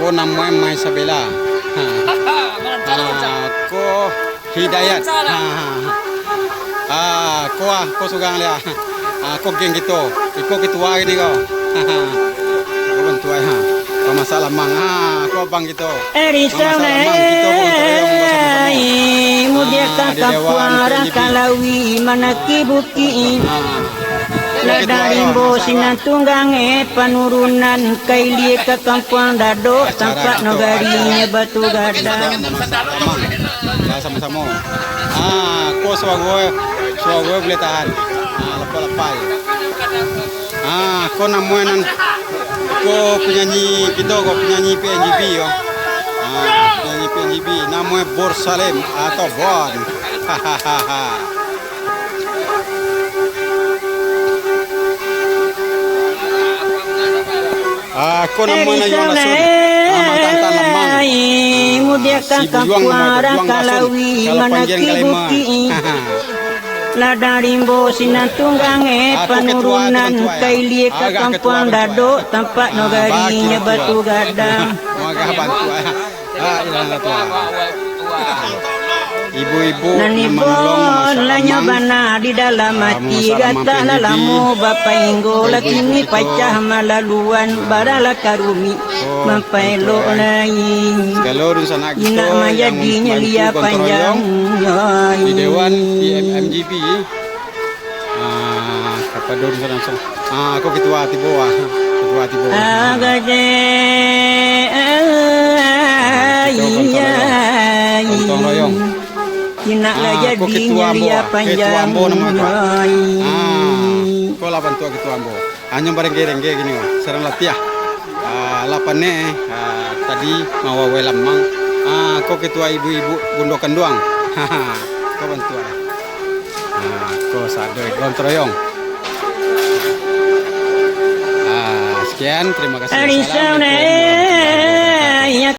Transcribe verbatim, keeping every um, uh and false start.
Ko namonyo Mai Sabela. Ha. Ah, ko Hidayat. Ha, ha, ha. Ah, ko ah, ko surang liak. Ah, ko geng kito. Iko ketua kini ko. Ha, ha. Ko bantuak, ha. Pamasak lamang. Ah, ko abang kito. Pamasak lamang kito, gotong royong basamo-samo. Mudiakan kampuang Rangkalawi, manaki bukik. Ah. Ladang rimbo sinan tunggang, eh, panurunan ka ilia ka kampuang Dadok, tampak nagarinyo Batu Gadang. Dah samo-samo. Ah, ko suaro, suaro buliah tahan. Ah, lapal-lapal. Ah, ko namonyo nan, ko penyanyi kito, ko penyanyi P N G B yo. Ah, penyanyi P N G B, namonyo Bor Salim atau Bon. Ah, ko namonyo nan Yuan Rasul. Ah, mantan-tan lamang. Mudiakan kampuang Rangkalawi, manaki bukik. Ladang rimbo sinan tunggang, eh, panurunan ka ilia ka kampuang Dadok, tampak nagarinyo Batu Gadang. Magah bantuak, eh. La ilaha illallah. Ibu-ibu nan ibo lah nyo bana di dalam ati, gatah lah lamo bapainggo, lah kini pacah malaluan, bara lah karumik mampaelok lai. Inak manjadinyo lia panjang, di Dewan, di M G B. Ah, kapado langsung-langsung. Ah, ko ketua tibo, ah. Ketua tibo. Ah, kito gotong royong. Gotong royong. Ah, ko ketua ambo, ketua ambo namonyo ko. Ah, ko lah bantuak ketua ambo. Hanyo barengge-rengge kini, sadang latiah. Ah, lah paneh, ah, tadi mawawai lamang. Ah, ko ketua ibu-ibu Bundo Kanduang. Ko bantuak. Ah, ko sado gotong royong. Ah, sekian, terima kasih. Assalamualaikum warahmatullahi wabarakatuh.